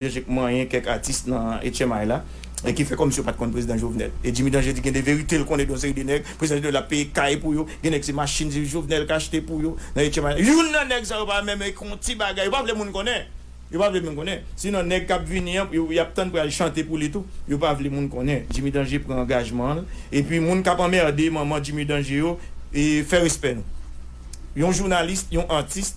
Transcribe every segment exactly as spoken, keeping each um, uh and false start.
Jacques Manyen, kèk atis nan H M I la, e ki fè kòmsi yo pa t konn prezidan Jovenel. E Jimmy Danger di gen de verite l konnen de yon seri de nèg, prezidan Jovenel ap peye kay pou yo, gen nèg se machin Jovenel k achte pou yo nan H M I. Youn nan nèg sa yo pa menm ekri yon ti bagay, yo pa vle moun konnen. Yo pa vle moun konnen. Sinon, nèg k ap vini an, yo, y ap tann pou y al chante pou li tou. Yo pa vle moun konnen. Jimmy Danger pran angajman l. Epi moun k ap anmède manman Jimmy Danger yo, e fè respè nou. Yon jounalis, yon atis,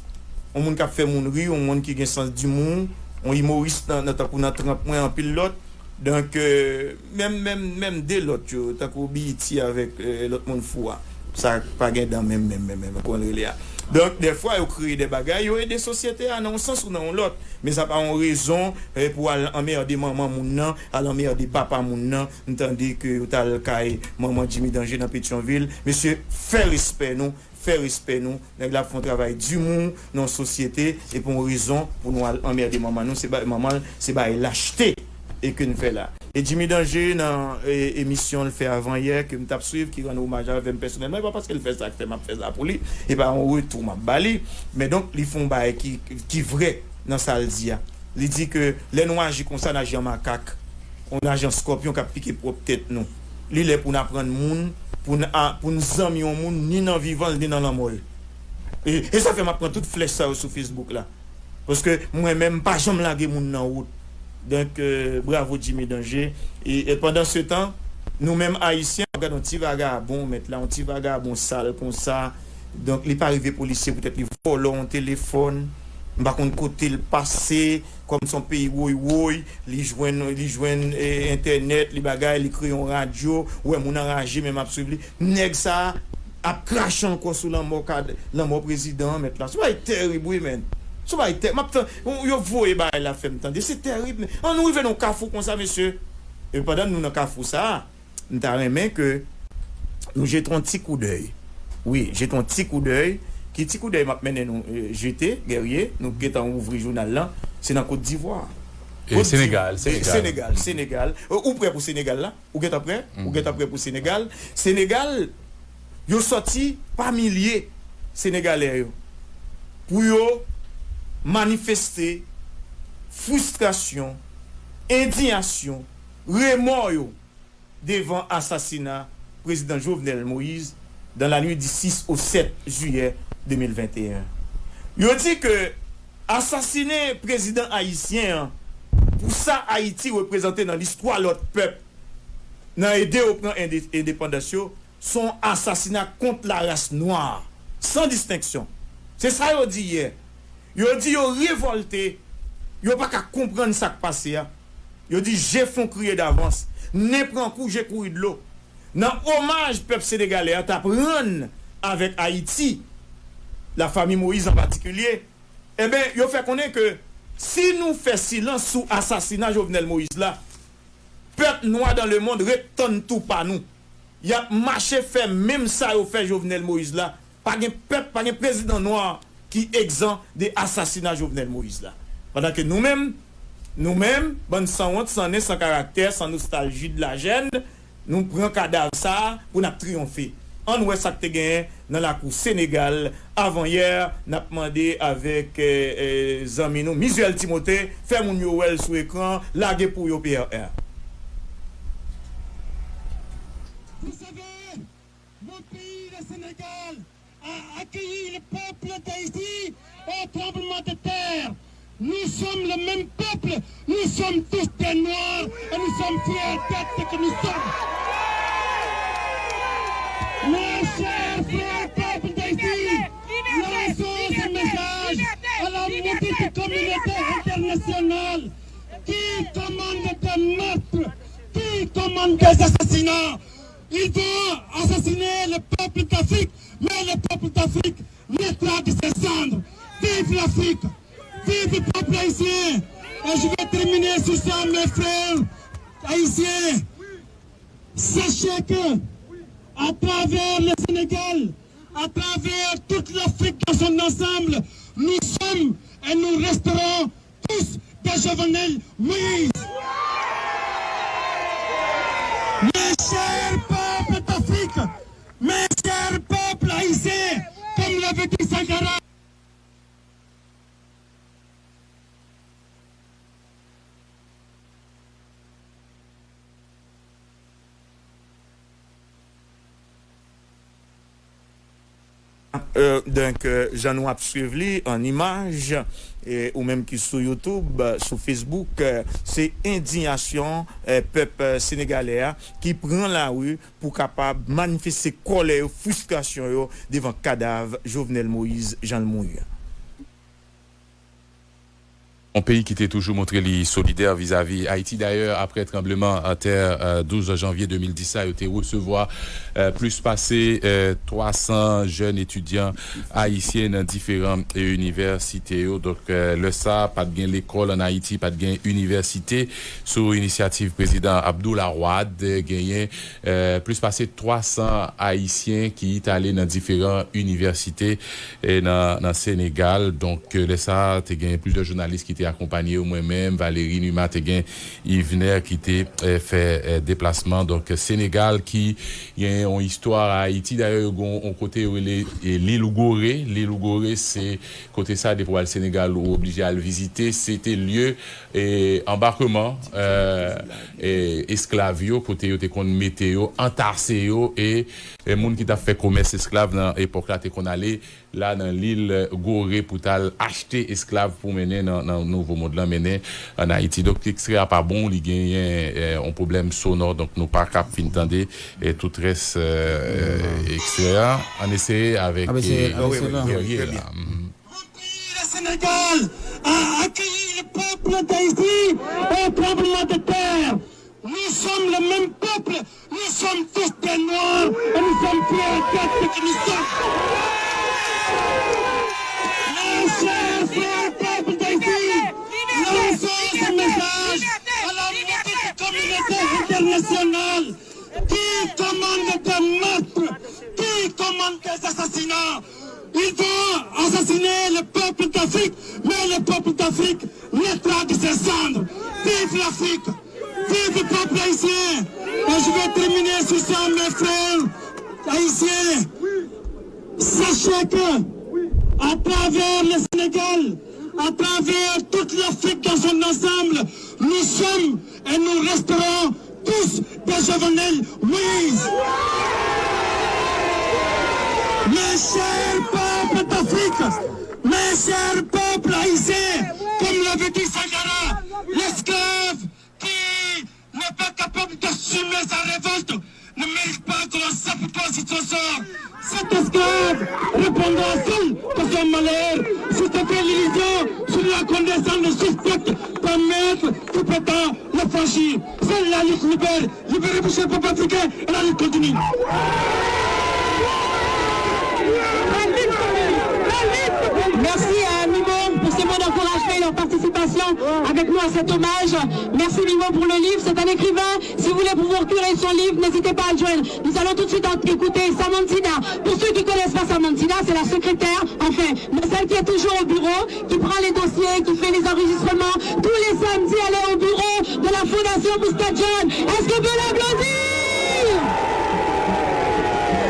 yon moun k ap fè moun ri, yon moun ki gen sans dimou, yon imoris nan, nan tankou nan tranp mwen, anpil lòt. Donk, euh, menm, menm, menm de lòt yo, tankou B E T avèk, euh, lòt moun fou a. Sa pa gen dan menm, menm, menm, menm, kòman l rele a. Donk, dèfwa, yo kreye de bagay, yo ede sosyete a nan yon sans ou nan yon lòt. Men sa pa yon rezon, eh, pou al anmède manman moun nan, al anmède papa moun nan. M tande ke yo t al kay manman Jimmy Danger nan Petyonvil. Mesye, fè respè nou, fè respè nou. Nèg la ap fè yon travay dimou nan yon sosyete, e pou yon rezon, pou nou al anmède manman nou, se ba-, manman l, se bagay lachte e ke n fè la. E Jimmy Danger nan, e, emisyon l fè avan yè ke m t ap swiv, ki rann omaj avè m pèsonèlman, e pa paske l fè sa k fè m ap fè sa pou li, e pa yon retou m ap ba li, men donk li fè yon bagay ki, ki vrè nan sa l di a. Li di ke lè nou aji konsa, n aji an makak, yon ajan skòpyon k ap pike pwòp tèt nou. Li lè pou n aprann moun, pou n a, pou n zanmi yon moun, ni nan vivan l, ni nan lanmò l. E, e sa fè m ap pran tout flèch sa yo sou Facebook la. Paske mwen menm, m pa janm lage moun nan wout. Donk, euh, bravo Jimmy Danger. E, e pandan se tan, nou menm Ayisyen, w ap gade yon ti vagabon, mèt la, yon ti vagabon sal konsa. Donk, li pa rive polisye poutèt li vòlò yon telefòn. M pa konn kote l pase, kòm se yon peyi woy woy, li jwenn, li jwenn, eh, entènèt, li bagay, li kreye yon radyo, ou wè moun anraje, menm ap swiv li. Nèg sa a ap krache ankò sou lanmò kad, lanmò prezidan an, mèt la. Se yon bagay tèrib, wi, menn. Se yon bagay tè-, m ap tan-, yo voye bagay la fè m tande. Se tèrib, men. An nou rive nan yon kafou konsa, mesye. E pandan nou nan kafou sa a, m ta renmen ke nou jete yon ti koudèy. Wi, jete yon ti koudèy. Ki ti koudèy m ap mennen nou, eh, jete, Guerrier, nou gentan ouvri jounal lan, se nan Kot Divwa. E Kot Div-, Senegal, eh, Senegal. Senegal, Senegal. Eh, ou prè pou Senegal la? Ou gentan prè? Ou gentan prè pou Senegal? Senegal, yo sòti pa milye Senegalè yo pou yo manifeste fristrasyon, endiyasyon, remò yo devan asasina prezidan Jovenel Moïse dans la nuit du six au sept juillet deux mille vingt et un. Yo di ke asasinen prezidan ayisyen an, pou sa Ayiti reprezante nan listwa lòt pèp, nan ede yo pran ende-, endepandans yo, se yon asasina kont la ras nwa, san distenksyon. Se sa yo di yè. Yo di yo revòlte, yo pa ka konprann sa k pase a. Yo di je fon kriye davans, nen pran kou, je kouri dlo. Nan omaj pèp senegalè a t ap rann avèk Ayiti, lafanmi Moïse an patikilye, enben, yo fè konnen ke si nou fè silans sou asasina Jovenel Moïse la, pèp nwa dans le monde ret tann tou pa nou. Y ap mache fè menm sa yo fè Jovenel Moïse la. Pa gen pèp, pa gen prezidan nwa ki egzan de asasina Jovenel Moïse la. Pandan ke nou menm, nou menm, bann sanwont, san nen, san karaktè, san nostalji de la jèn, nou pran kadav sa a pou n ap triyonfe. Ann wè sa k te genyen nan lakou Senegal avanyè. N ap mande avèk, eh, eh, zanmi nou, Mizuel Timothée, fè moun yo wè l sou ekran, lage pou yo, P R R. Vous savez, mon pays, le Sénégal, a accueilli le peuple d'Haïti au tremblement de terre. Nous sommes le même peuple, nous sommes tous des Noirs et nous sommes fiers d'être ce que nous sommes. Mes chers frères, peuple d'Haïti, lançons ce message à la maudite communauté internationale qui commande des meurtres, qui commande des assassinats. Ils vont assassiner le peuple d'Afrique, mais le peuple d'Afrique naîtra de ses cendres. Vive l'Afrique! Vive le peuple haïtien! Et je vais terminer sur ça, mes frères haïtiens. Sachez que, à travers le Sénégal, à travers toute l'Afrique dans son ensemble, nous sommes et nous resterons tous des Jovenel Moïse. Mes chers peuples d'Afrique, mes chers peuples haïtiens, comme l'avait dit Sankara, Euh, donk, euh, jan nou ap swiv li an imaj, e ou menm ki sou YouTube, euh, sou Facebook, euh, se endiyasyon, euh, pèp, euh, senegalè a ki pran lari pou kapab manifeste kòlè yo, fristrasyon yo devan kadav Jovenel Moïse jan l mouri a. Yon peyi ki te toujou montre li solidè vizavi Ayiti. Dayè, aprè tranbleman atè, euh, douz janvye de mil dis la, yo te resevwa, euh, plis pase, euh, twa san jèn etidyan ayisyen nan diferan, euh, inivèsite yo. Donk, euh, lè sa, pa t gen lekòl ann Ayiti, pa t gen inivèsite. Sou inisyativ prezidan Abdoul Awad, genyen, euh, plis pase twa san ayisyen ki t ale nan diferan inivèsite e nan, nan Senegal. Donk, euh, lè sa a, te gen plizyè jounalis ki te akonpanye yo, mwen menm, Valérie Numa, te gen Yvener ki te, euh, fè, euh, deplasman. Donk, Senegal ki gen yon istwa a Ayiti. Dayè, yo gen yon kote yo rele, e, Lil Gorée. Lil Gorée, se kote sa, depi w al Senegal, ou oblije al vizite. Se te lye, e, anbakman, euh, e, esklav yo, kote yo te konn mete yo, antase yo, e, e moun ki t ap fè komès esklav nan epòk la te konn ale la nan Lil Gorée pou t al achte esklav pou mennen nan, nan Nouvo Mond lan, mennen ann Ayiti. Donk, ekstrè a pa bon, li genyen, eh, yon pwoblèm sonò, donk nou pa kab fin tande, eh, tout rès, eh, ekstrè a. Ann eseye avèk, eh, Guerrier la. Mhm. Mon pays, le Sénégal, a accueilli le peuple d'Haïti au tremblement de terre. Nous sommes le même peuple, nous sommes tous des Noirs et nous sommes fiers d'être ce que nous sommes. Mes chers frères peuples d'Haïti, lançons ce message à la maudite communauté internationale qui commande des meurtres, qui commande des assassinats. Ils vont assassiner le peuple d'Afrique, mais le peuple d'Afrique naîtra de ses cendres. Vive l'Afrique! Vive le peuple haïtien! Et je vais terminer sur ça, mes frères haïtiens. Sachez que, à travers le Sénégal, à travers toute l'Afrique dans son ensemble, nous sommes et nous resterons tous des Jovenel Moïse. Mes chers peuples d'Afrique, mes chers peuples haïtiens, comme l'avait dit Sankara, l'esclave qui n'est pas capable d'assumer sa révolte ne mérite pas que l'on s'apitoie sur son sort. Cet esclave répondra seul de son malheur, si c'était l'illusion, si la condescendance suspecte d'un maître qui prétend l'affranchir. Seule la lutte libère, libérez-vous, chers peuples africains, et la lutte continue. Merci à Mimo pour ses mots d'encouragement et leur participation avec nous à cet hommage. Merci Mimo pour le livre. C'est un écrivain. Si vous voulez vous procurer son livre, n'hésitez pas à le joindre. Nous allons tout de suite en- écouter Samantha. Pour ceux qui connaissent pas Samantha, c'est la secrétaire, enfin, celle qui est toujours au bureau, qui prend les dossiers, qui fait les enregistrements. Tous les samedis, elle est au bureau de la Fondation Busta John. Est-ce qu'on peut l'applaudir?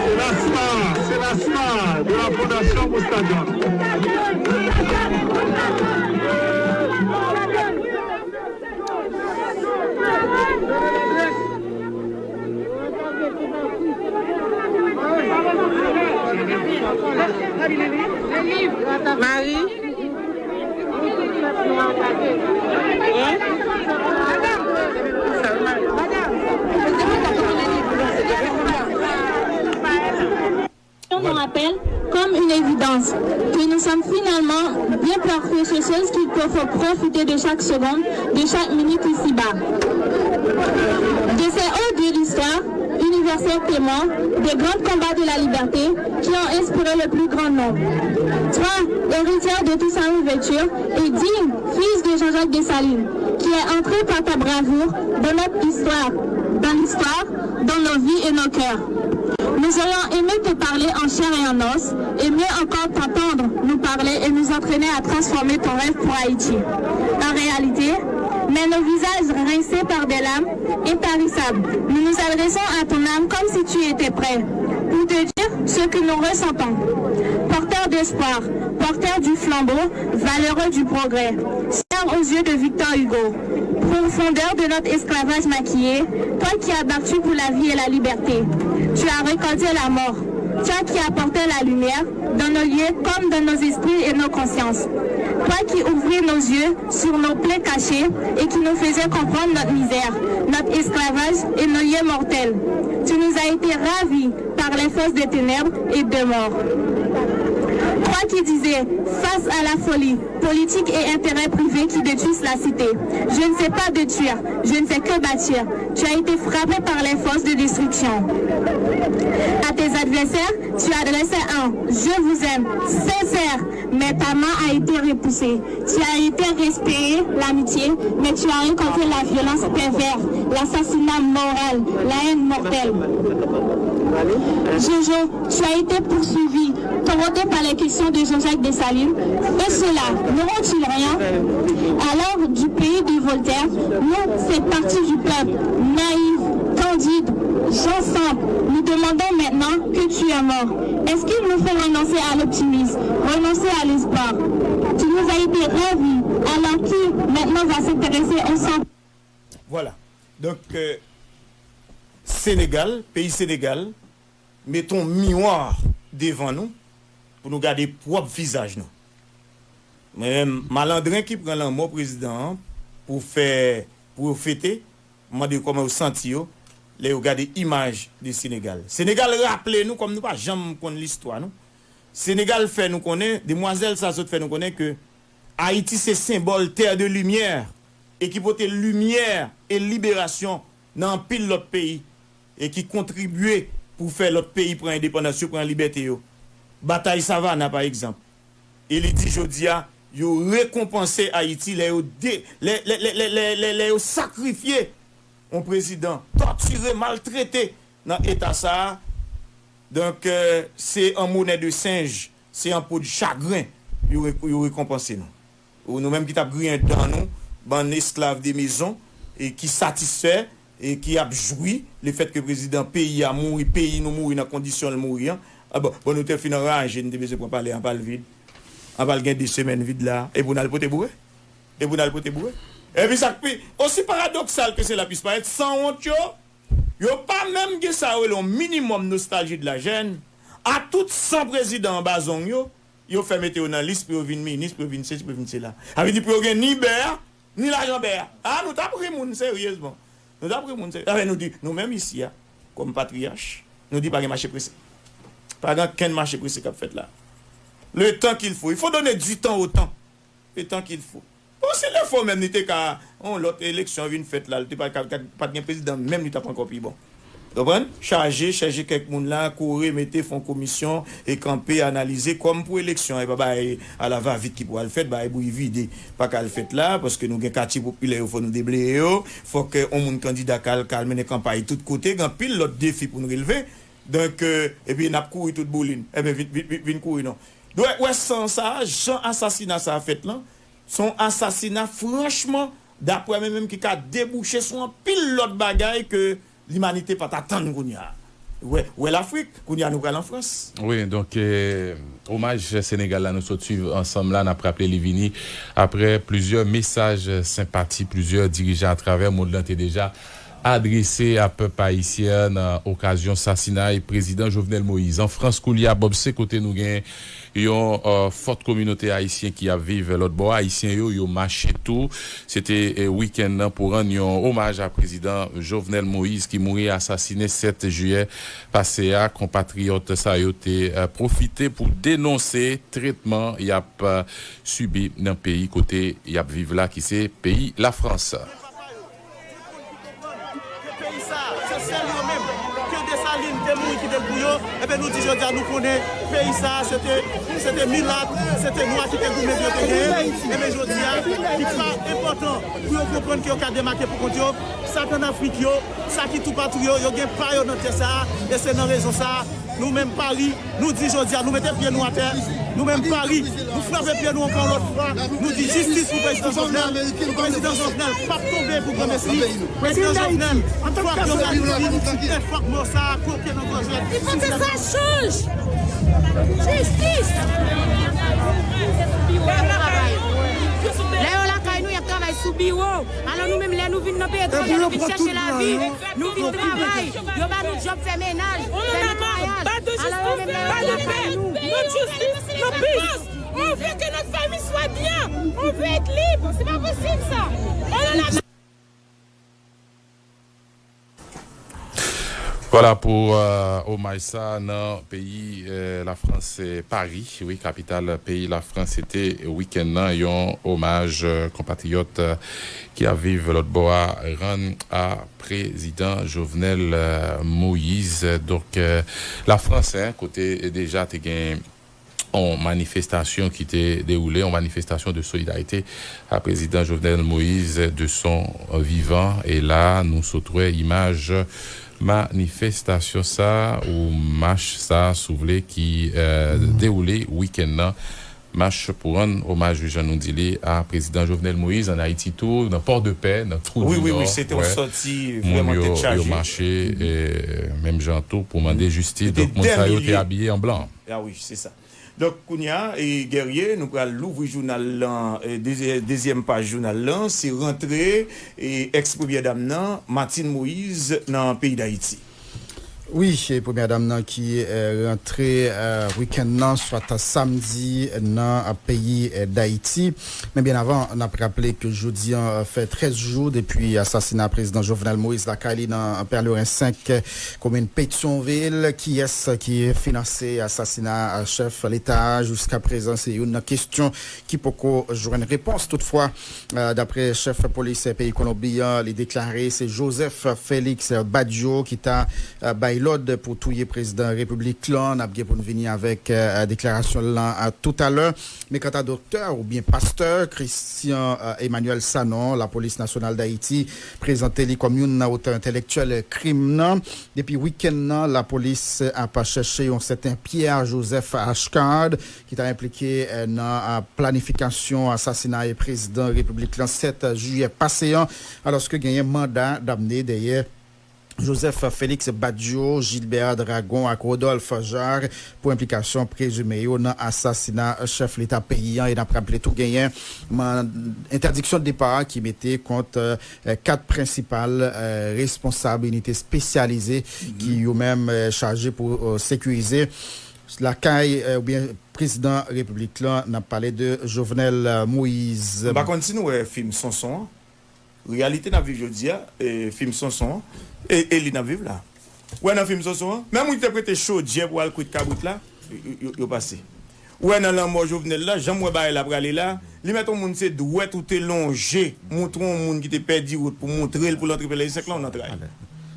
C'est la star, c'est la star de la Fondation Busta John. Marie. Nous rappelle comme une évidence que nous sommes finalement bien parfaits sur ce qu'il faut profiter de chaque seconde, de chaque minute ici-bas. De ces hauts dieux d'histoire, universels témoins des grands combats de la liberté qui ont inspiré le plus grand nombre. Toi, héritière de Toussaint Louverture et digne fils de Jean-Jacques Dessalines, qui est entré par ta bravoure dans notre histoire, dans l'histoire, dans nos vies et nos cœurs. Nous aurions aimé te parler en chair et en os, et mieux encore t'entendre nous parler et nous entraîner à transformer ton rêve pour Haïti en réalité, mais nos visages rincés par des larmes intarissables, nous nous adressons à ton âme comme si tu étais prêt pour te dire ce que nous ressentons. Porteur d'espoir, porteur du flambeau, valeureux du progrès, sœur aux yeux de Victor Hugo, profondeur de notre esclavage maquillé, toi qui as battu pour la vie et la liberté, tu as récolté la mort. Toi qui apportais la lumière dans nos lieux comme dans nos esprits et nos consciences. Toi qui ouvris nos yeux sur nos plaies cachées et qui nous faisais comprendre notre misère, notre esclavage et nos lieux mortels. Tu nous as été ravis par les forces des ténèbres et de mort. Toi qui disais, face à la folie, politique et intérêts privés qui détruisent la cité. Je ne sais pas détruire, je ne sais que bâtir. Tu as été frappé par les forces de destruction. À tes adversaires, tu adressais un je vous aime sincère, mais ta main a été repoussée. Tu as été espérer l'amitié, mais tu as récolté la violence pervers, l'assassinat moral, la haine mortelle. Jojo, tu as été poursuivi, tordé par les questions de Jean-Jacques Dessalines, et cela n'auront-ils rien? Alors, du pays de Voltaire, nous, cette partie du peuple, naïve, candide, gens simples, nous demandons maintenant que tu es mort. Est-ce qu'il nous faut renoncer à l'optimisme, renoncer à l'espoir? Tu nous as été ravis, alors qui maintenant va s'intéresser ensemble? Vwala. Donk, euh, Senegal, peyi Senegal, mete yon miwa devan nou pou nou gade pwòp vizaj nou. Mwen menm, malandren ki pran lanmò prezidan an pou fè, pou yo fete, m mande yo kòman yo santi yo lè yo gade imaj de Senegal. Senegal raple nou, kòm nou pa janm konn listwa nou, Senegal fè nou konnen, demwazèl sa sot fè nou konnen ke Ayiti se senbòl terre de lumière e ki pote limyè e liberasyon nan anpil lòt peyi e ki kontribye pou fè lòt peyi pran endepandans yo, pran libète yo. Batay Savannah, pa egzanp. E li di jodi a, yo rekonpanse Ayiti lè yo de, lè, lè, lè, lè, lè, lè, lè yo sakrifye yon prezidan tòtire, maltrete nan eta sa a. Donk, euh, se an monè de senj, se an po de chagren yo, re- yo rekonpanse nou. Ou nou menm ki t ap griyen dan nou, bann esklav de mezon, e ki satisfè, e ki ap jwi lefèt ke prezidan peyi a mouri, peyi nou mouri nan kondisyon l mouri an. A bon, bon, nou te fin anraje, nou te bezwen pran palè an pa l vid. An pa l gen de semèn vid la, e pou n al pote boure? E pou n al pote boure? Epi sa k pi osi paradoksal ke sela pis parèt, sanwont yo, yo pa menm gen sa yo rele yon minimòm nostalji de la jèn. A tout san prezidan anba zong yo, yo fè mete yo nan lis pou yo vin minis, pou yo vin sesi, pou yo vin sela. Sa vle di pou yo gen ni bè a, ni lajan bè a. A, nou t ap ri moun seryezman. Nou t ap ri moun serye. Sa fè nou di, nou menm isi a, kòm patriyach, nou di pa gen mache prese. Pa gen okenn mache prese k ap fèt la. Le temps qu'il faut. Il faut donner du temps au temps. Le temps qu'il faut. Bon, si lefò menm li te ka, yon lòt eleksyon vin fèt la, li te pa, ka, ka, pa t gen prezidan, menm li t ap ankò pi bon. Konprann? Chaje, chèche kèk moun la, kore, mete, fè yon komisyon, e kanpe, analize, kòm pou eleksyon, e pa bagay alavavit ki pou al fèt, bagay bouyi vide, pa ka al fèt la, paske nou gen katye popilè yo, fò nou debleye yo, fòk, eh, yon moun kandida ka al, ka al mennen kanpay tout kote, gen anpil lòt defi pou n relve, donk, eh, epi n ap kouri tout boulin, enben vin, vin, vin, vin kouri non. Donk, wè san sa, jan asasina sa fèt lan, se yon asasina franchman, daprè mwen menm, ki ka debouche sou anpil lòt bagay ke limanite pa t atann kounye a. Wè, wè Lafrik, kounye a nou pral an Frans. Wi, donk, eh, omaj Senegal la nou sot swiv ansanm la, n ap raple li vini aprè plizyè mesaj senpati plizyè dirijan atravè mond lan te deja adrese a pèp ayisyen nan okazyon sasinay prezidan Jovenel Moïse. An Frans koulye a, Bob, se kote nou gen yon, eh, fòt kominote ayisyen ki ap viv lòt bò. Ayisyen yo, yo mache tou. Se te, eh, wikenn nan pou rann yon omaj a prezidan Jovenel Moïse ki mouri asasinen sèt jiyè pase a. Konpatriyòt sa yo te, eh, pwofite pou denonse tretman y ap, eh, sibi nan peyi kote y ap viv la, ki se peyi Lafrans. Ke peyi sa a, se sèl yo menm, ke Desalin te mouri kite l pou yo, enben nou di jodi a nou konnen peyi sa a, se te, se te milat, se te nwa ki te goumen pou yo te genyen l, enben jodi a, li pa enpòtan pou yo konprann ke yo ka demake pou kont yo, sa k ann Afrik yo, sa ki toupatou yo, yo gen pa yo nan tè sa a, e se nan rezon sa a, nou menm Pari, nou di jodi a, nou mete pye nou atè, nou menm Pari, nou frape pye nou ankò yon lòt fwa, nou di jistis pou prezidan Jovenel, prezidan Jovenel p ap tonbe pou granmesi, prezidan Jovenel, fòk yo gade li, e fòk mò sa a koke nan gòj li. Il faut que ça change. Justice. Lè yo lakay nou, y ap travay sou biwo. Alò nou menm, lè nou vin Nan peyi etranje, nou vin chèche lavi, nou vin travay, yo ba nou djòb, fè menaj, fè netwayaj. Alò yo menm la yo lakay nou. Notre justice, nos peace. On veut que notre famille soit bien. On veut être libre. C'est pas possible ça. On en a Vwala pou omaj sa nan peyi Lafrans, Pari, wi, kapital peyi Lafrans, se te wikenn nan yon omaj konpatriyòt ki ap viv lòt bò a rann a prezidan Jovenel Moïse. Donk, Lafrans, kote deja te gen yon manifestasyon ki te dewoule, yon manifestasyon de solidarite a prezidan Jovenel Moïse de son vivan. E la, nou sot wè imaj manifestasyon sa, ou mach sa, si w vle, ki dewoule wikenn nan. Mach pou rann omaj, jan nou di li, a prezidan Jovenel Moïse an Ayiti tou, nan Pòdepè, nan Trou di Nò. Wi, wi, wi, se te yon sòti vrèman tèt chaje. Moun yo mache menm jan tou pou mande jistis. Donk, moun sa yo te abiye an blan. Ah wi, se sa. Donk, kounye a, e, Guerrier, nou pral louvri jounal lan, e, dezye-, dezyèm paj jounal lan, se rantre, e, ex premyè dam nan, Martine Moïse, nan peyi Dayiti. Wi, e, premyè dam nan ki, e, rantre, e, wikenn nan, swa ta samdi, nan, e, peyi, e, Dayiti. Men byen avan, n ap raple ke jodi an, e, fè trèz jou depi asasina prezidan Jovenel Moïse lakay li nan Pèleren senk, komin Petyonvil. Kiyès ki finanse asasina chèf leta a? Jiska prezan, se youn nan kesyon ki poko jwenn repons. Toutfwa, e, daprè chèf polis peyi Kolonbi an, li deklare se Joseph Félix Badio ki ta, e, bay lòd pou touye prezidan repiblik lan. N ap gen pou n vini avèk, e, deklarasyon l lan, e, toutalè. Men kanta doktè oubyen pastè Christian, e, Emmanuel Sanon, Lapolis Nasyonal Dayiti prezante li kòm youn nan otè entèlektyèl krim nan. Depi wikenn nan, lapolis ap chèche yon sèten Pierre Joseph Ashcard ki ta enplike, e, nan, e, planifikasyon asasina prezidan repiblik lan sèt jiyè pase an, alòske genyen manda damne dèyè Joseph Félix Badio, Gilbert Dragon ak Rodolphe Jarre pou enplikasyon prezime yo nan asasina chèf leta peyi an. E n ap raple tou genyen man-, entèdiksyon de depa ki mete kont, e, kat prensipal, e, responsab inite espesyalize ki yo menm, e, chaje pou, e, sekirize lakay, e, oubyen prezidan repiblik lan. N ap pale de Jovenel, e, Moïse. M pa konn si nou wè fim Sonson an. Reyalite n ap viv jodi a, e, fim Sonson an, e, e li n ap viv la. Ou wè nan fim Sonson an, menm moun ki te prete chodyè pou al kwit kabrit la, yo, yo, yo pase. Ou wè nan lanmò Jovenel la, jan m wè bagay la prale la, li mèt yon moun se dwèt ou te lonje, montre yon moun ki te pèdi wout pou montre l pou l antre Pèleren senk lan, yon antray.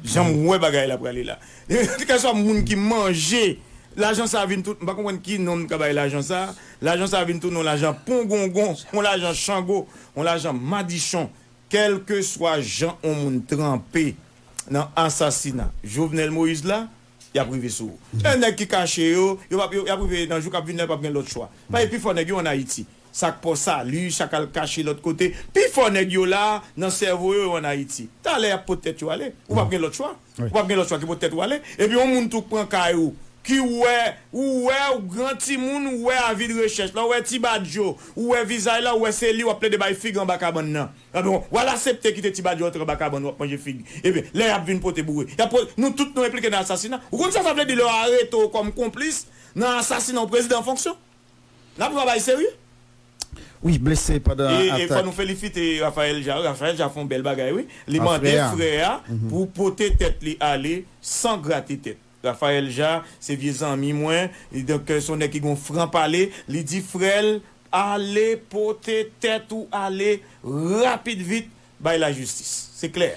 Jan m wè bagay la prale la. Kèlkeswa moun ki manje, lajan sa vin tout, m pa konprann ki non n ka bay lajan sa, lajan sa vin tounen yon lajan pongongon, yon lajan chango, yon lajan madichon. Kèlkeswa jan yon moun tranpe nan asasina Jovenel Moïse la, y ap rive sou ou. E nèg ki kache yo, yo p ap, yo, y ap rive nan jou k ap vin la, yo p ap gen lòt chwa. Paske pi fò nèg yo ann Ayiti. Sa k Pò Sali, sa k al kache lòt kote. Pi fò nèg yo la, nan sèvo yo, yo ann Ayiti. Talè y ap pot tèt yo ale. Ou p ap gen lòt chwa. Ou p ap gen lòt chwa ki pot tèt ou ale. Epi yon moun tou k pran kay ou, ki wè, ou wè, ou gran timoun, ou wè avi de rechèch la, ou wè Ti Badjo, ou wè vizaj la, ou wè se li, w ap plede bay fig anba kabann nan. Ebyen, w al aksepte kite Ti Badjo antre anba kabann, w ap manje fig. Ebyen, lè y ap vin pote boure, y ap po-, nou tout nou enplike nan asasina. Ou konn sa sa vle di lè yo arete w kòm konplis nan asasina yon prezidan an fonksyon? N ap viv yon bagay serye. Wi, blese pandan atak. E, e fò nou felisite Raphaël Jean. Raphaël Jean fè yon bèl bagay, wi. Li mande frè a pou pote tèt li ale san grate tèt. Raphaël Jean, se vye zanmi mwen. Li, donk, se yon nèg ki gen yon fran pale. Li di frè l, ale pote tèt ou ale rapid vit bay lajistis. Se klè.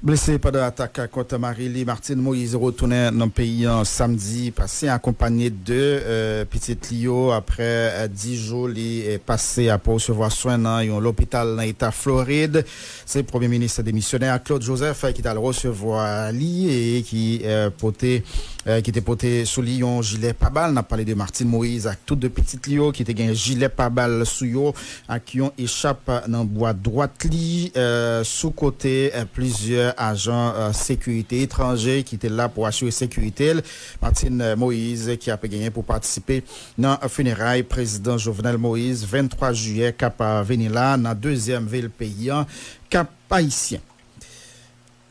Blese pandan atak kont mari li, Martine Moïse retounen nan peyi an samdi pase, akonpanye de, e, pitit li yo, apre, e, dis jou li, e, pase apre resevwa swen nan yon lopital nan eta Florid. Se premye minis demisyonè a Claude Joseph, e, ki t al resevwa li e ki, e, pote, e, ki te pote sou li yon jilè pabal. N ap pale de Martine Moïse ak tout de pitit li yo ki te gen jilè pabal sou yo ak yon echap nan bwa dwat li, e, sou kote, e, plizyè ajan, e, sekirite etranje ki te la pou asire sekirite l. Martine Moïse ki ap genyen pou patisipe nan fineray prezidan Jovenel Moïse venntwa jiyè k ap vini la nan dezyèm vil peyi an, Kap Ayisyen.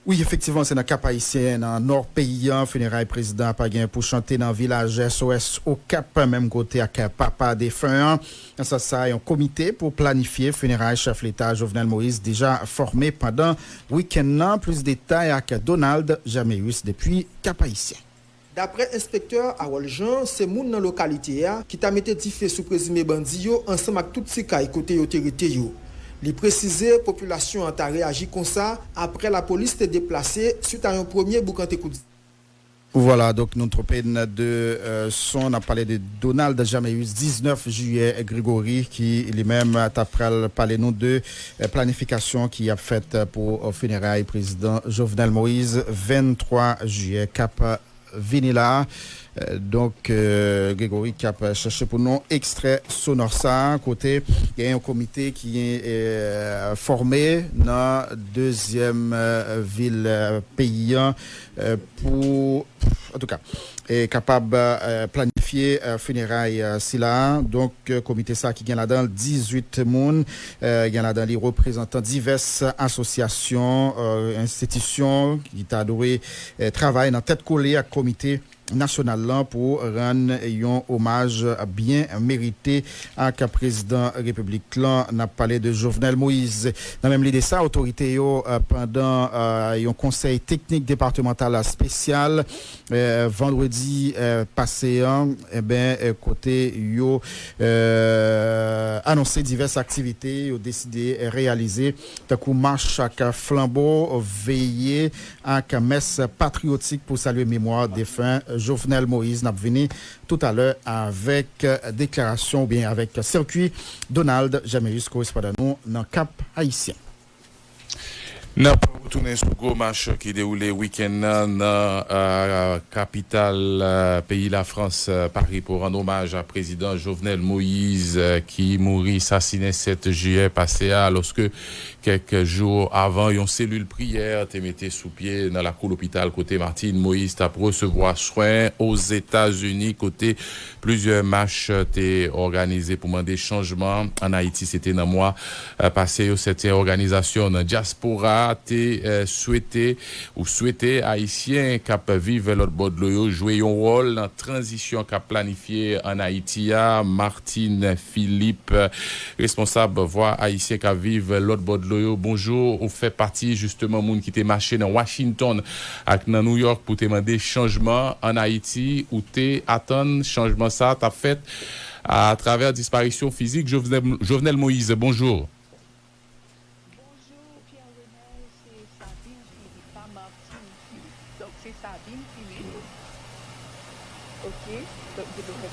Wi, efektivman, se nan Kap Ayisyen, nan nò peyi a, fineray prezidan a pa gen pou chante nan vilaj S O S Okap, menm kote ak papa defen an. Nan sans sa, yon komite pou planifye fineray chèf leta Jovenel Moïse deja fòme pandan wikenn nan. Plis detay ak Donald Jameus depi Kap Ayisyen. Daprè enspektè Harold Jean, se moun nan lokalite a ki ta mete dife sou prezime bandi yo ansanm ak tout ti kay kote yo te rete yo. Li presize popilasyon an ta reyaji konsa aprè lapolis te deplase swit a yon premye boukante kout. Vwala, donk nou twonpe n de euh, son, n ap pale de Donald Jameus, diznèf jiyè, Gregory, ki li menm t ap pral pale nou de euh, planifikasyon ki ap fèt pou euh, fineray prezidan Jovenel Moïse, venntwa jiyè k ap vini la. Euh, donk, euh, Gregory k ap chèche pou nou ekstrè sonò sa, kote gen yon komite ki euh, fòme nan dezyèm euh, vil euh, peyi an euh, pou, antouka, e kapab euh, planifye euh, fineray euh, sila. Donk, euh, komite sa ki gen ladan l dizuit moun, euh, gen ladan li reprezantan divès asosyasyon, euh, enstitisyon ki ta dwe euh, travay nan tèt kole ak komite nasyonal lan pou rann yon omaj byen merite ak prezidan repiblik lan. N ap pale de Jovenel Moïse. Nan menm lide sa, otorite yo, euh, pandan euh, yon konsèy teknik depatmantal espesyal euh, vandredi euh, pase an, enben, euh, kote yo euh, anonse divès aktivite yo deside reyalize, tankou mach ak flanbo, veye ak mès patriyotik pou salye memwa defen Jovenel Moïse. N ap vini toutalè avèk deklarasyon oubyen avèk sikwi Donald Jameus, korespondan nou nan Kap Ayisyen. N ap retounen sou gwo mach ki dewoule wikenn nan nan euh, kapital euh, peyi Lafrans, euh, Pari, pou rann omaj a prezidan Jovenel Moïse, euh, ki mouri sasinen sèt jiyè pase a, alòske kèk jou avan, yon selil priyè te mete sou pye nan lakou lopital kote Martine Moïse t ap resevwa swen Ozetazini, kote plizyè mach te òganize pou mande chanjman ann Ayiti. Se te nan mwa euh, pase yo. Sèten òganizasyon nan dyaspora te euh, swete ou swete Ayisyen k ap viv lòt bò dlo yo jwe yon wòl nan tranzisyon k ap planifye ann Ayiti a. Martine Philippe, responsab Vwa Ayisyen k ap viv lòt bò dlo yo, bonjou. Ou fè pati jisteman moun ki te mache nan Washington ak nan New York pou te mande chanjman ann Ayiti. Ou te atann chanjman sa a t ap fèt atravè disparisyon fizik Jovenel, Jovenel Moïse. Bonjou. Bonjou, Pierre Renel, se Sabine Philippe, pa Martine Philippe. Donk, se Sabine Philippe. Ok, donk, devlope.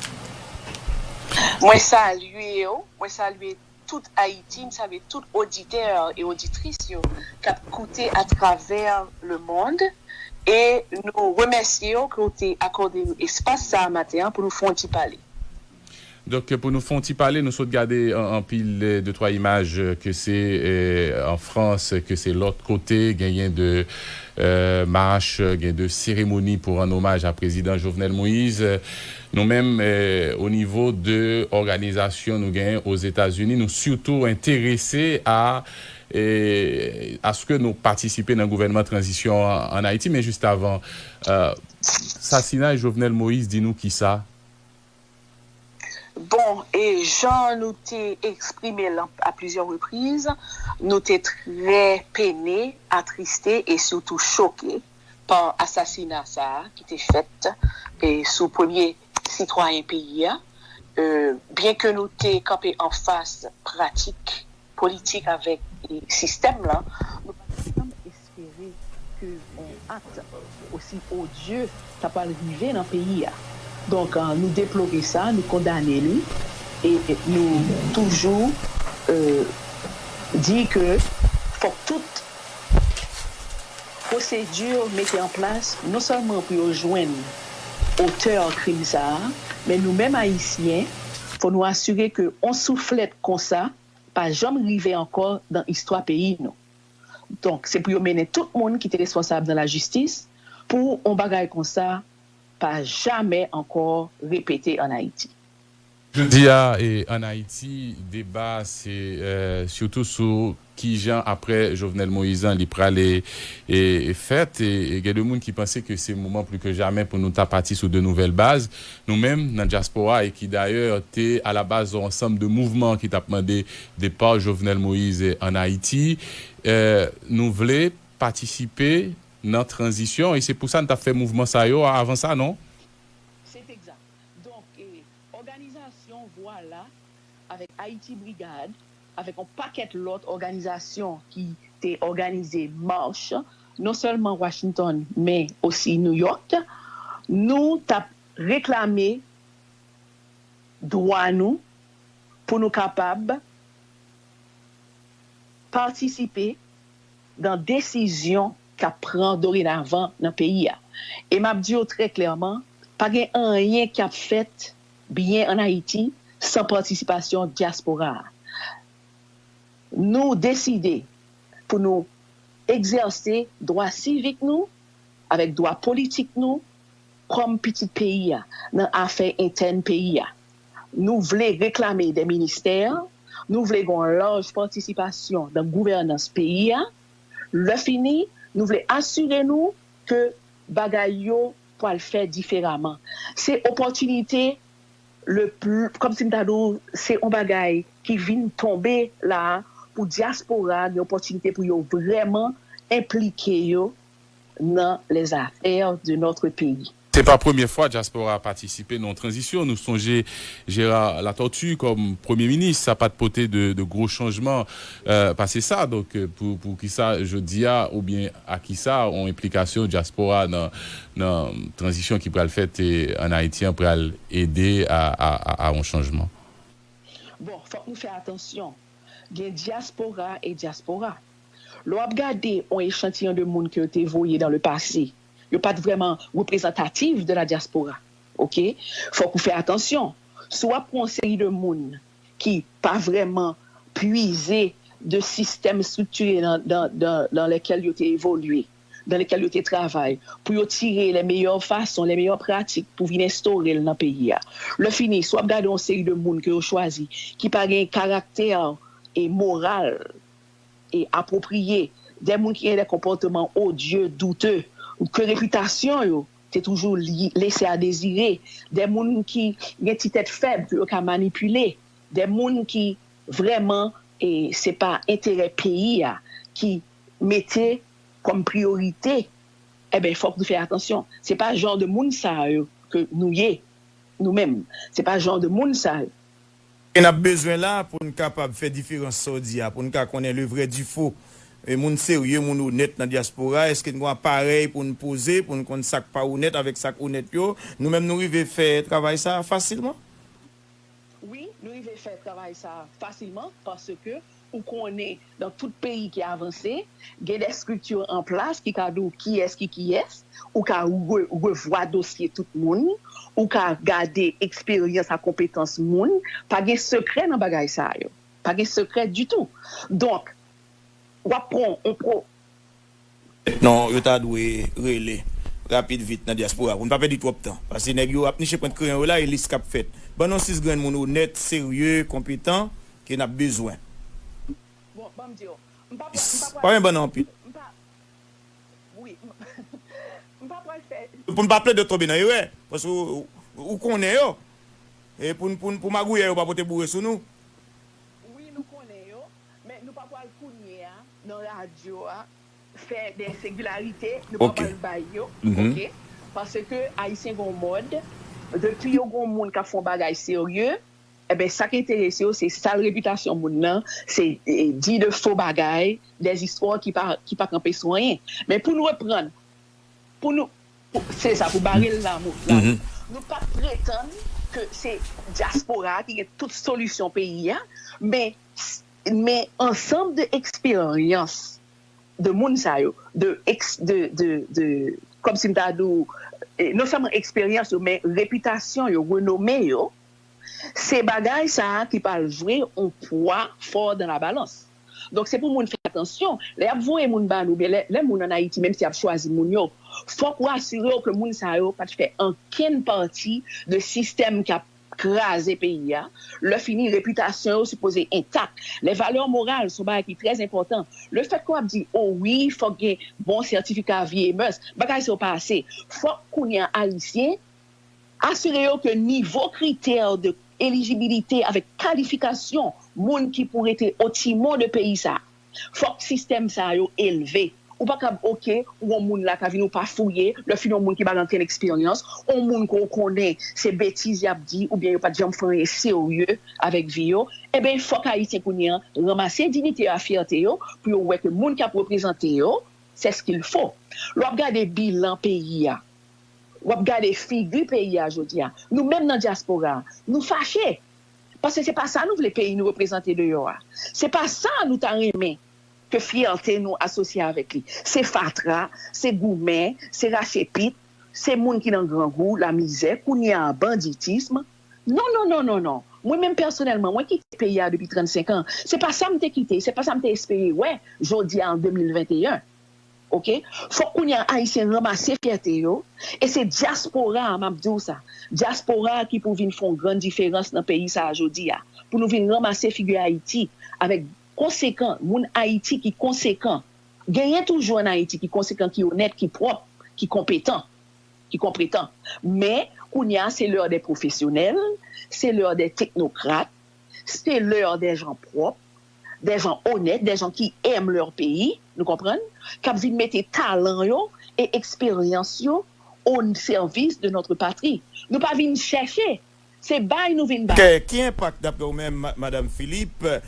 Mwen salye w, mwen salye tout Ayiti, m salye tout oditè e oditris yo k ap koute atravè lemonn. E nou remèsye w ke w te akòde nou espas sa a maten an pou nou fè yon ti pale. Donk, pou nou fè yon ti pale, nou sot gade an- anpil, eh, de twa imaj, eh, ke se eh, an Frans, ke se lòt kote, genyen de eh, mach, gen de seremoni pou rann omaj a prezidan Jovenel Moïse. Nou menm, eh, o nivo de òganizasyon nou genyen Ozetazini, nou sitou enterese a eh, aske nou patisipe nan gouvènman tranzisyon an ann Ayiti. Men jis avan, eh, sasinay Jovenel Moïse di nou kisa? Bon, e jan nou te eksprime l a plizyè repriz, nou te trè pene, atriste e sitou choke pa asasina sa a ki te fèt e sou premye sitwayen peyi a. E, byenke nou te kanpe anfas pratik politik avèk e, sistèm lan, nou pa t janm espere ke yon akt osi odye ta pral rive nan peyi a. Donk, eh, nou deplore sa, nou kondane li, e nou toujou eh, di ke fòk tout pwosedi mete an plas non sèlman pou yo jwenn otè krim sa a, men nou menm Ayisyen, fò nou asire ke yon souflèt konsa pa janm rive ankò nan istwa peyi nou. Donk, se pou yo mennen tout moun ki te responsab nan lajistis pou yon bagay konsa pa jamè ankò repete ann Ayiti. Jodi a, e, ann Ayiti, deba se, e, sitou sou kijan apre Jovenel Moïse an li prale, e, e fèt. E, e gen de moun ki panse ke se moman pli ke jamè pou nou ta pati sou de nouvèl baz. Nou menm, nan dyaspora, e ki dayè te alabaz yon ansanm de mouvman ki t ap mande depa Jovenel Moïse ann Ayiti, e, nou vle patisipe nan tranzisyon, e se pou sa n t ap fè mouvman sa yo avan sa, non? Se egzak. Donk, e, òganizasyon Vwala avèk Ayiti Brigad, avèk yon pakèt lòt òganizasyon ki te òganize mach, non sèlman Washington, men osi New York, nou t ap reklame dwa nou pou nou kapab patisipe nan desizyon k ap pran dorenavan nan peyi a. E m ap di w trè klèman, pa gen anyen k ap fèt byen ann Ayiti san patisipasyon dyaspora a. Nou deside pou nou egzèse dwa sivik nou avèk dwa politik nou kòm pitit peyi a nan afè entèn peyi a. Nou vle reklame de ministè, nou vle gen yon laj patisipasyon nan gouvènans peyi a. Lè fini, nou vle asire nou ke bagay yo pwal fè diferaman. Se opòtinite le pl- kòmsi m ta di w, se yon bagay ki vin tonbe la a pou dyaspora gen opòtinite pou yo vrèman enplike yo nan les affaires de notre pays. Se pa premye fwa dyaspora a patisipe nan yon tranzisyon. Nou sonje Gérard Latortue kòm premye minis, sa pa t pote de, de gwo chanjman, e, pase sa. Donk, e, pou, pou kisa jodi a, oubyen a kisa yon enplikasyon dyaspora nan, nan tranzisyon ki pral fèt, e, ann Ayiti an pral ede a, a, a, a yon chanjman? Bon, fòk nou fè atansyon. Gen dyaspora e dyaspora. Lè w ap gade yon echantiyon de moun ke yo te voye dans le passé, yo pa t vrèman reprezantatif de la diaspora. Oke? Fòk ou fè atansyon. Si w ap pran yon seri de moun ki pa vrèman pwize de sistèm estriktire nan, nan, nan, nan lèkèl yo te evolye, dans lesquels yo te travay, pou yo tire les meilleures façons, les meilleures pratiques pou vin enstore l nan peyi a. Lè fini, si w ap gade yon seri de moun ke yo chwazi ki pa gen karaktè e moral e apwopriye, de moun ki gen de konpòteman odye, doute, ke repitasyon yo te toujou li- lese a dezire, de moun ki gen ti tèt fèb ke yo ka manipile, de moun ki vrèman, e se pa enterè peyi a ki mete kòm priyorite, enben, fòk nou fè atansyon. Se pa jan de moun sa yo ke nou ye, nou menm. Se pa jan de moun sa yo. Sa n ap bezwen la pou n kapab fè diferans sa w di a, pou n ka konnen le vrai du faux. E moun serye, moun onèt nan dyaspora, èske n gen yon aparèy pou n poze, pou n konn sa k pa onèt avèk sa k onèt yo? Nou menm, nou rive fè travay sa a fasilman? Wi, nou rive fè travay sa a fasilman, paske ou konnen, nan tout peyi ki avanse, gen de estrikti an plas ki ka di w kiyès ki kiyès, ou ka re- revwa dosye tout moun, ou ka gade eksperyans ak konpetans moun, pa gen sekrè nan bagay sa yo. Pa gen sekrè ditou. Donk, w ap pran yon pro- Non, yo ta dwe rele rapid vit nan dyaspora pou n pa pèdi twòp tan. Paske nèg yo ap niche pwent kreyon yo la e lis k ap fèt. Ban n yon sis grenn moun onèt, serye, konpetan ke n ap bezwen. Bon, ban m di w, m pa pral, m pa Pa pral, gen ban nan anpil. m pa, wi, m pa pral fè. Pou n pa plede tonbe nan erè, paske ou, ou, ou konnen yo. E pou n, pou n, pou magouyè yo pa pote boure sou nou. Wi, nou konnen yo, men nou pa pral kounye a, nan radyo a, fè de sengilarite, nou pa pral bay yo, oke? Paske Ayisyen gon mòd, depi yo gon moun k ap fè yon bagay serye, enben, sa k enterese yo, se sal repitasyon moun nan, se e, di de fo bagay, de zistwa ki pa, ki pa kanpe sou anyen. Men pou n reprann, pou nou, pou- se sa, pou bare l la, mo- la, nou pa pretann ke se dyaspora a ki gen tout solisyon peyi a, men, men ansanm de eksperyans de moun sa yo, de, eks, de, de, de, kòmsi m ta di w, e, non sèlman eksperyans yo, men repitasyon yo, renome yo, se bagay sa a ki pral jwe yon pwa fò dans la balance. Donk, se pou moun fè atansyon. Lè y ap voye moun ba nou, oubyen lè, lè moun ann Ayiti, menm si y ap chwazi moun yo, fòk ou asire w ke moun sa yo pa t fè ankenn pati de sistèm k ap kraze peyi a. Lè fini, repitasyon yo sipoze entak. Lè valè moral se yon bagay ki trè enpòtan. Le fèt ke w ap di, o wi, fòk gen bon sètifika vi e mès, bagay sa yo pa ase. Fòk kounye a Ayisyen asire yo ke nivo kritè de elijibilite avèk kalifikasyon moun ki pou rete o timon de peyi sa, fòk sistèm sa yo elve. Ou pa kab, oke, ou yon moun la ka vin ou pa fouye, lè fini yon moun ki pa gen okenn eksperyans, yon moun ke w konnen se betiz y ap di oubyen yo pa t janm fè anyen serye avèk vi yo, enben fòk Ayisyen kounye a ranmase diyite yo a fyète yo pou yo wè ke moun k ap reprezante yo, c'est ce qu'il faut. Lè w ap gade bilan peyi a, w ap gade figi peyi a jodi a, nou menm nan dyaspora a, nou fache. Paske se pa sa nou vle peyi nou reprezante deyò a. Se pa sa nou ta renmen ke fyète nou asosye avèk li. Se fatra, se goumen, se rache pit, se moun ki nan grangou, lamizè, kounye a banditism. Non, non, non, non, non. Mwen menm pèsonèlman, mwen kite peyi a depi trannsenk an. Se pa sa m te kite, se pa sa m te espere wè jodi a an de mil venteyen. Oke? Fòk kounye a Ayisyen ranmase fyète yo, e se dyaspora a, m ap di w sa, dyaspora a ki pou vin fè yon grann diferans nan peyi sa a jodi a, pou nou vin ranmase figi Ayiti avèk konsekan, moun Ayiti ki konsekan. Genyen toujou ann Ayiti ki konsekan, ki onèt, ki pwòp, ki konpetan, ki konpetan. Men, kounye a, se lè dè pwofesyonèl, se lè dè teknokrat, se lè dè jan pwòp, dè jan onèt, dè jan ki aiment leur pays, nou konprann, k ap vin mete talan yo e eksperyans yo au service de notre patrie. Nou pa vin chèche, se bay nou vin bay. Kè, ki enpak, daprè ou menm, ma- Madam Philippe,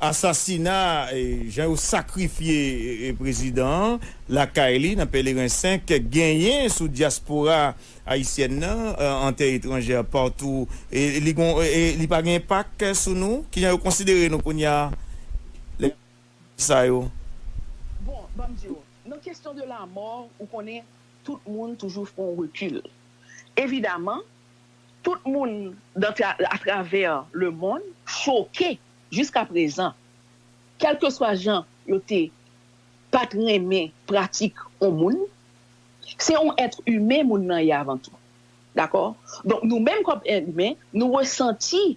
asasina, e, jan yo sakrifye e, e, prezidan an lakay li nan Pèleren senk genyen sou dyaspora ayisyèn nan, e, an tè etranjè patou, e, li gon, e, e, li pa gen enpak sou nou? Kijan yo konsidere nou kounye a? Lè sa yo. Bon, ban m di w, nan kesyon de lamò, ou konnen, tout moun toujou fè yon rekil. Evidaman, tout moun dan tra- atravè lemonn choke jiska prezan, kèlkeswa jan yo te pa t renmen pratik yon moun. Se yon èt imen moun nan ye avan tou. Dakò? Donk, nou menm kòm èt imen, nou resanti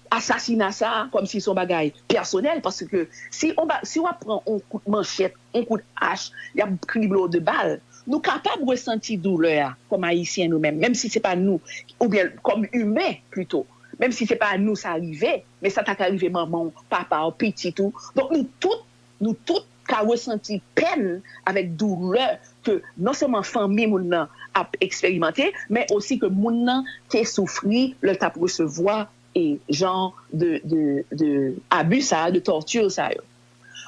asasina sa a kòmsi se yon bagay pèsonèl, paske si, on ba, si w ap pran yon kout manchèt, yon kout ach, y ap krible w de bal, nou kapab resanti doulè a kòm Ayisyen nou menm, menm si se pa nou, oubyen kòm imen plito, menm si se pa nou sa rive, men sa ta ka rive manman w, papa w, pitit ou. Donk, nou tout, nou tout ka resanti pèn avèk doulè ke non sèlman fanmi moun nan ap eksperimante, men osi ke moun nan te soufri lè l t ap resevwa e jan de, de, de abi sa a, de tòti sa yo.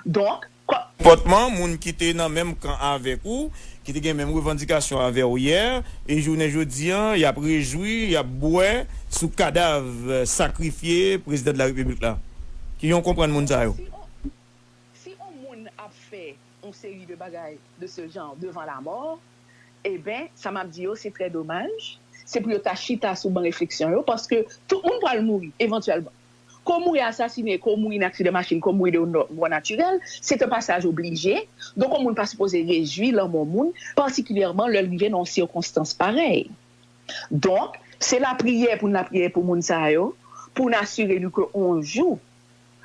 Donk, kò- Konpòtman moun ki te nan menm kan avèk ou, ki te gen menm revandikasyon avè w yè, e jounen jodi a, y ap rejwi, y ap bwè sou kadav, e, sakrifye prezidan de la repiblik la. Kijan w konprann moun sa yo? Si on, si on moun ap fè yon seri de bagay de ce genre devant la mort, eben, sa m ap di yo, se trè domaj. Se pou yo ta chita sou ban refleksyon yo, paske tout moun pral mouri evantyèlman. Ke w mouri asasine, ke w mouri nan aksidan machin, ke w mouri de yon mò natirèl, se te pasaj oblije. Donk, yon moun pa sipoze rejwi lanmò moun, patikilyèman lè l rive nan yon sikonstans parèy. Donk, se lapriyè pou n lapriyè pou moun sa yo, pou n asire nou ke yon jou,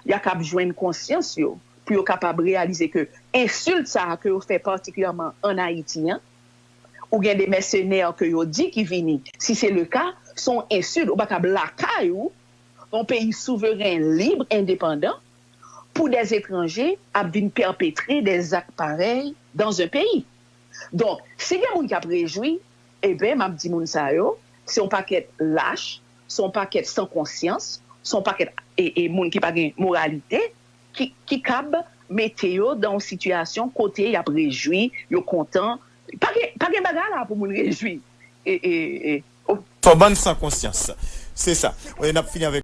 y a kab jwenn konsyans yo, pou yo kapab reyalize ke ensilt sa a ke yo fè patikilyèman ann Ayiti an, ou gen de mèsenè ke yo di ki vini, si se le ka, se yon ensilt, ou pa kab lakay ou, yon peyi souveren, lib, endepandan, pou des étrangers ap vin pèpetre des actes pareils dans un pays. Donk, si gen moun k ap rejwi, eben, m ap di moun sa yo, se yon pakèt lach, se yon pakèt san konsyans, se yon pakèt e, e moun ki pa gen moralite, ki, ki kab mete yo dan yon sitiyasyon kote y ap rejwi, yo kontan. Pa gen, pa gen bagay la pou moun rejwi. E, e, e, o- Fò bann san konsyans. Se sa. N ap fini avèk